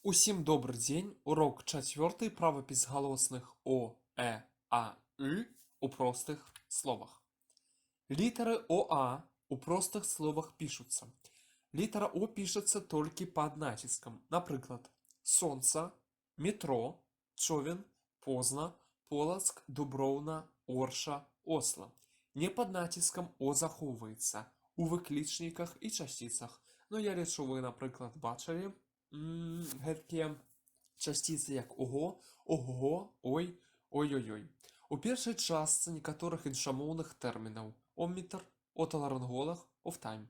Усім добры дзень. Урок чацвёрты: правапіс галосных О, Э, А, Ы у простых словах. Літары ОА у простых словах пішуцца. Літара О пішацца толькі пад націскам. Напрыклад, сонца, метро, човен, позна, Полацк, Дуброўна, Орша, Осла. Не пад націскам О захоўваецца у выклічніках і часціцах. Ну, я лічу, вы, напрыклад, бачылі гэткія часціцы, як ого, ого, ой, ой-ой-ой. У першай частцы некаторых іншамоўных тэрмінаў: омметр, оталарынголаг, офтайм.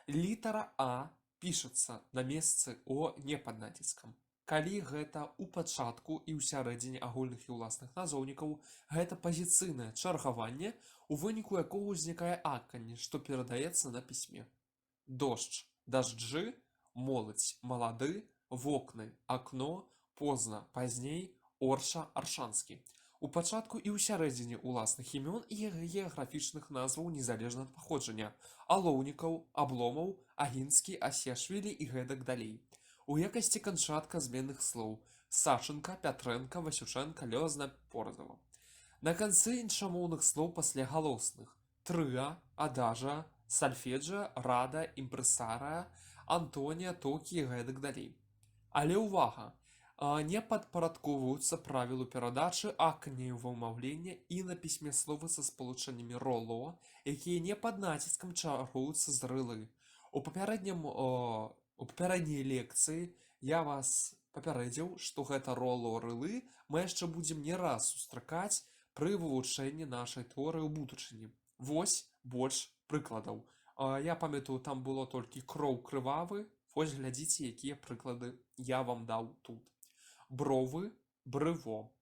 Літара А пішацца на месцы О не пад націскам. Калі гэта ў пачатку і ў сярэдзіне агульных і ўласных назоўнікаў, гэта пазіцыйнае чаргаванне, у выніку якога ўзнікае аканне, што перадаецца на пісьме. Дождж, дажджы, моладзь, малады, вокны, акно, позна, пазней, Орша, Аршанскі. У пачатку і ў сярэдзіне ўласных імён і геаграфічных назваў незалежна ад паходжання: Алоўнікаў, Абломаў, Агінскі, Асіяшвілі і гэтак далей. У якасці канчатка зменных слоў: Сачанка, Пятрэнка, Васючэнка, Лёзна, Поразава. На канцы іншамоўных слоў пасля галосных: трыа, адажа, сальфеджа, рада, імпрэсарыя, Антонія, токі і гэтак далей. Але ўвага! Не падпарадкоўваюцца правілу перадачы акання вымаўлення і на пісьме словы са спалучэннямі роло, якія не пад націскам чаргуюцца з рылы. У папярэдняй лекцыі я вас папярэдзіў, што гэта роло, рылы мы яшчэ будзем не раз сустракаць пры вывучэнні нашай тэорыі ў будучыні. Вось больш прыкладаў. Я памятаю, там было толькі кроў, крывавы. Вось глядзіце, якія прыклады я вам даў тут. Бровы, брыво,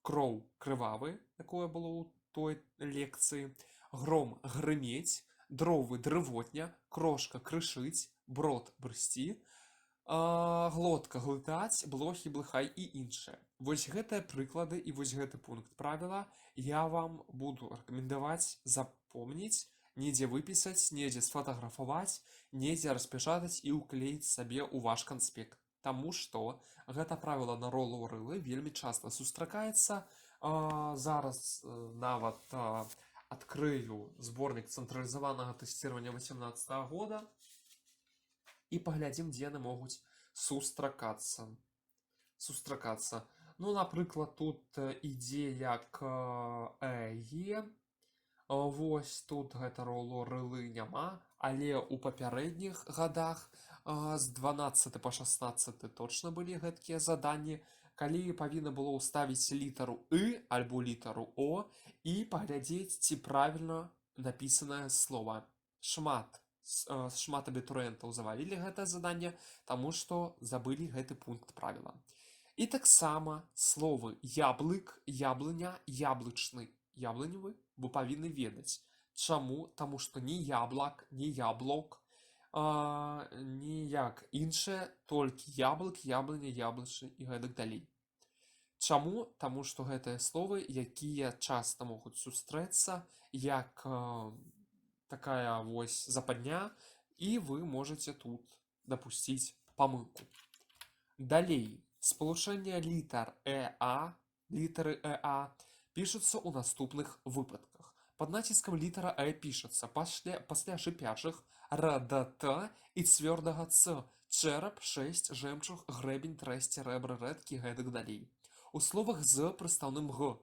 кроў, крывавы, якое было ў той лекцыі, гром, грымець, дровы, дрывотня, крошка, крышыць, брод, брысці, глотка, глытаць, блохі, блыхай і іншае. Вось гэтыя прыклады і вось гэты пункт правіла я вам буду рэкамендаваць запомніць, недзе выпісаць, недзе сфатаграфаваць, недзе распечатаць і ўклеіць сабе ў ваш канспект. Таму што гэта правіла на ролу, рылы вельмі часта сустракаецца. Зараз нават адкрыю зборнік цэнтралізаванага тэсціравання 18 года і паглядзім, дзе яны могуць сустракацца. Сустракацца. Ну, напрыклад, тут ідзе як э, е. Вось тут гэта роло, рылы няма, але ў папярэдніх гадах з 12 па 16 точна былі гэткія заданні, калі павінна было ўставіць літару ы альбо літару о і паглядзець, ці правільна напісанае слова. Шмат абітурыентаў завалілі гэтае заданне, таму што забылі гэты пункт правіла. І таксама словы яблык, яблыня, яблычны, яблыневы вы павінны ведаць. Чаму? Таму што ні яблак, ні яблок, ніяк іншае, толькі яблык, яблыня, яблычны і гэтак далей. Чаму? Таму што гэтыя словы, якія часта могуць сустрэцца як такая вось западня, і вы можаце тут дапусціць памылку. Далей, спалучэнне літар ЭА, літары ЭА пішуцца ў наступных выпадках. Пад націскам літара Э пішацца пасля шыпячых Р, Д, Т і цвёрдага Ц: чэрап, шэсць, жэмчуг, грэбень, трэсці, рэбры, рэдкі, гэтак далей. У словах з прыстаўным г: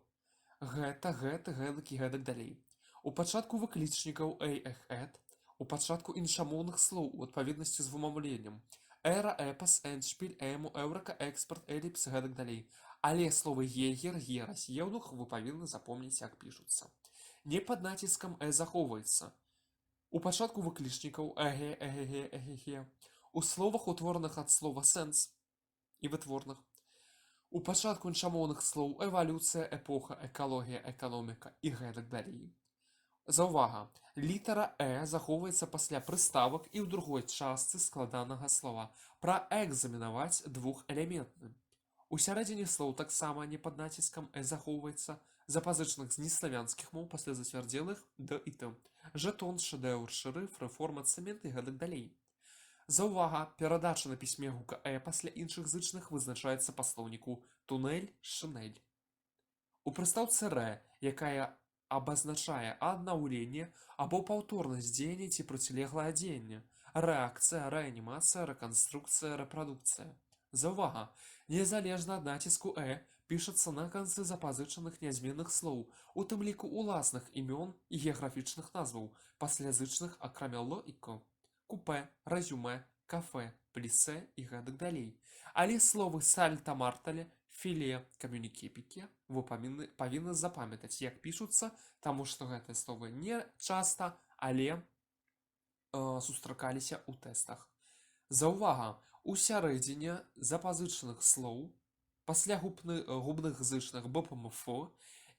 гэта, гэты, гэтак і гэтак далей. У пачатку выклічнікаў эй, эх, эт, у пачатку іншамоўных слоў у адпаведнасці з вымаўленнем: эра, эпас, эндшпіль, эму, эўрэка, экспарт, эліпс, гэтак далей. Але словы егер, ерась, еўнух вы павінны запомніць, як пішуцца. Не пад націскам э захоўваецца у пачатку выклічнікаў эге, эгеге, эгеге, у словах, утвораных ад слова сэнс і вытворных, у пачатку іншамоўных слоў: эвалюцыя, эпоха, экалогія, эканоміка і гэтак далей. Заўвага! Літара Э захоўваецца пасля прыставак і ў другой частцы складанага слова праэкзаменаваць двухэлементны. У сярэдзіне слоў таксама не пад націскам э захоўваецца, запазычаных з неславянскіх моў пасля зацвярдзелых д і т: жэтон, шэдэўр, шэрыф, рэформа, цэмент і гэтак далей. Заўвага: перадача на пісьме гука «э» пасля іншых зычных вызначаецца па слоўніку: тунэль, шынель. У прыстаўцы «рэ», якая абазначае аднаўленне або паўторнасць дзеяння ці процілеглае дзеянне: рэакцыя, рэанімацыя, рэканструкцыя, рэпрадукцыя. Заўвага: незалежна ад націску «э» пішацца на канцы запазычаных нязменных слоў, у тым ліку уласных імён і геаграфічных назваў, пасля зычных акрамя «л» і «к»: купэ, рэзюмэ, кафэ, плісэ і гэтак далей. Але словы сальта-мартале, філе, камюніке, піке вы павінны запамятаць, як пішуцца, таму што гэтыя словы не часта, але сустракаліся ў тэстах. Заўвага: у сярэдзіне запазычаных слоў пасля губных зычных б, п, м, ф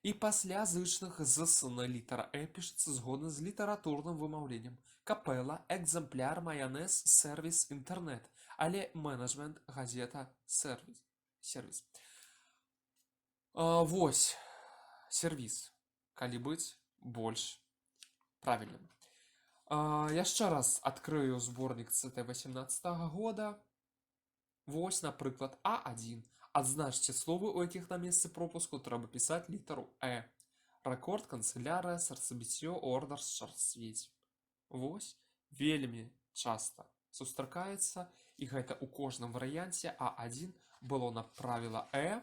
і пасля зычных з, с, н літара «э» пішацца згодна з літаратурным вымаўленнем: капэла, экземпляр, маянэз, сэрвіс, інтэрнэт, але менеджмент, газета, сэрвіс. Сервіс. Вось, сервіс, калі быць больш правільным. Яшчэ раз адкрыю зборнік ЦТ 18 года. Вось, напрыклад, А1. Адзначце словы, у якіх на месцы пропуску трэба пісаць літару «э». Рэкорд, канцылярыя, сэрцабіццё, ордар, светь. Вось, вельмі часта сустракаецца, і гэта ў кожным варыянце А1 было на правіла «э».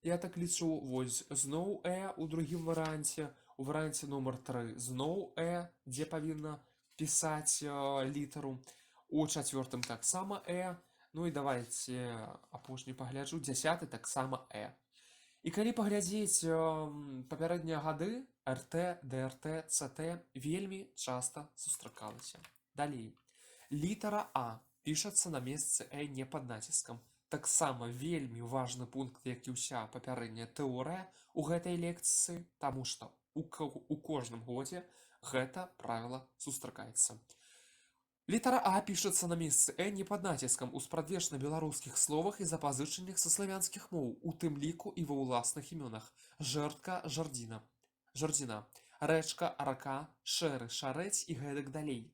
Я так лічу, вось зноў «э» у другім варыянце, у варыянце нумар 3 зноў «э», дзе павінна пісаць літару. У чацвёртым таксама «э». Ну і давайте апошні пагляджу, 10-ы таксама «э». І калі паглядзець папярэднія гады, РТ, ДРТ, ЦТ вельмі часта сустракалася. Далей. Літара А пішацца на месцы «э» не пад націскам. Таксама вельмі важны пункт, як і ўся папярэдняя тэорыя ў гэтай лекцыі, таму што у кожным годзе гэта правіла сустракаецца. Літара А пішацца на месцы «э» не пад націскам у спрадвечна беларускіх словах і запазычаннях са славянскіх моў, у тым ліку і ва ўласных імёнах: жэрдка, жардзіна, жардзіна, рэчка, рака, шэры, шарэць і гэтак далей.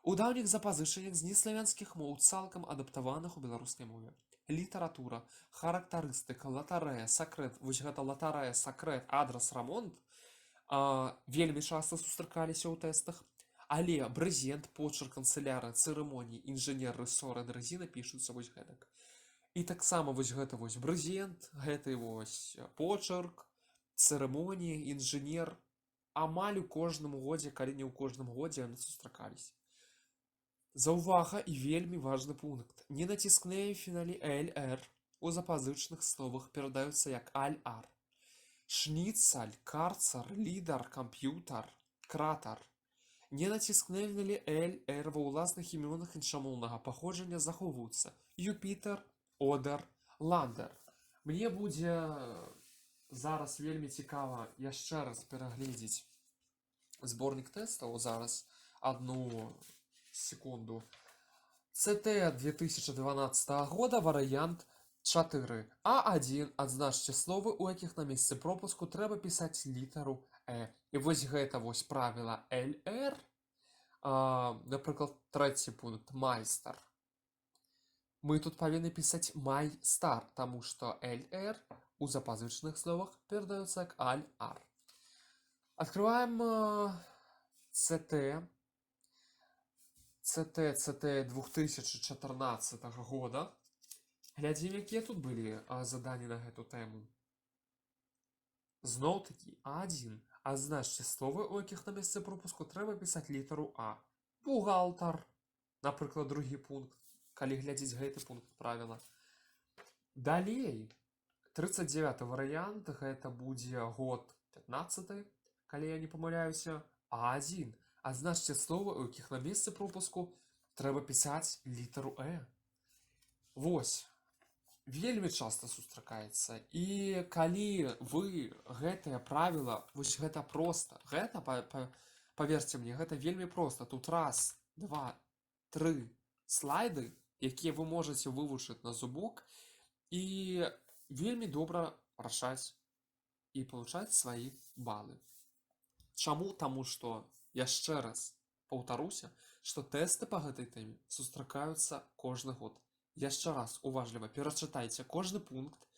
У даўніх запазычаннях з неславянскіх моў, цалкам адаптаваных у беларускай мове. Літаратура, характарыстыка, латарэя, сакрэт. Вось гэта латарэя, сакрэт, адрас, рамонт вельмі часта сустракаліся ў тэстах. Але брызент, почырк, канцылярыя, цырымоніі, інжынер, рысоры, дрызіна пішуцца вось гэтак. І таксама вось гэта вось брызент, гэты вось почырк, цырымоніі, інжынер. Амаль у кожным годзе, калі не ў кожным годзе, яны сустракаліся. Заўвага і вельмі важны пункт. Ненаціскныя фіналі Л, Р у запазычаных словах перадаюцца як аль, ар. Шніцаль, карцар, лідар, камп'ютар, кратар. Ненаціскныя фіналі Л, Р ва ўласных імёнах іншамоўнага паходжання захоўваюцца: Юпітер, Одар, Ландер. Мне будзе зараз вельмі цікава яшчэ раз перагледзець зборнік тэстаў. Зараз, одну секунду. ЦТ 2012 года, варыянт 4. А1. Адзначце словы, у якіх на месцы пропуску трэба пісаць літару «э». І вось гэта вось правіла ЛР. Напрыклад, трэці пункт, майстар. Мы тут павінны пісаць майстар, таму што ЛР у запазычаных словах перадаюцца як аль-ар. Открываем ЦТ. ЦТ, ЦТ 2014 года. Глядзім, якія тут былі заданні на гэту тэму. Зноў-такі А1. Адзначце словы, у якіх на месцы пропуску трэба пісаць літару А. Бухгалтар. Напрыклад, другі пункт, калі глядзець гэты пункт правіла. Далей. 39 варыянт, гэта будзе год 15, калі я не памыляюся. А1. Адзначце словы, у якіх на месцы пропуску трэба пісаць літару «э». Вось. Вельмі часта сустракаецца. І калі вы гэтае правіла, вось гэта проста, гэта, паверце мне, гэта вельмі проста. Тут раз, два, тры слайды, якія вы можаце вывучыць на зубок і вельмі добра рашаць і получаць свае балы. Чаму? Таму што, яшчэ раз паўтаруся, што тэсты па гэтай тэме сустракаюцца кожны год. Яшчэ раз уважліва перачытайце кожны пункт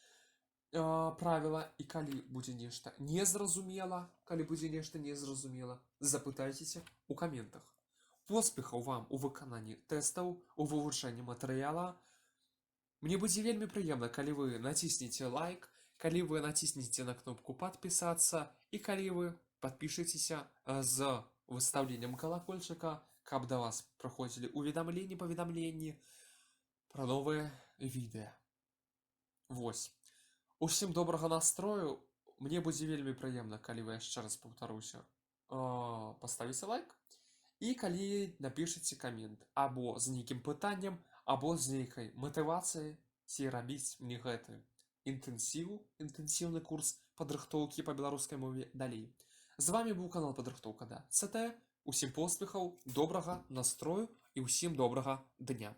правіла, і калі будзе нешта незразумела, калі будзе нешта незразумела, запытайцеся ў каментах. Поспехаў вам у выкананні тэстаў, у вывучэнні матэрыяла. Мне будзе вельмі прыемна, калі вы націсніце лайк, калі вы націсніце на кнопку «Падпісацца» і калі вы падпішацеся з выстаўленнем калакольчыка, каб да вас прыходзілі уведамленні, паведамленні пра новыя відэа. Вось. Усім добрага настрою. Мне будзе вельмі прыемна, калі вы, яшчэ раз паўтаруся, паставіце лайк і калі напішаце камент або з нейкім пытаннем, або з нейкай матывацыяй, ці рабіць мне гэты інтэнсіў, інтэнсіўны курс падрыхтоўкі па беларускай мове далей. З вами быў канал «Падрыхтоўка да ЦТ». Усім поспехаў, добрага настрою і ўсім добрага дня.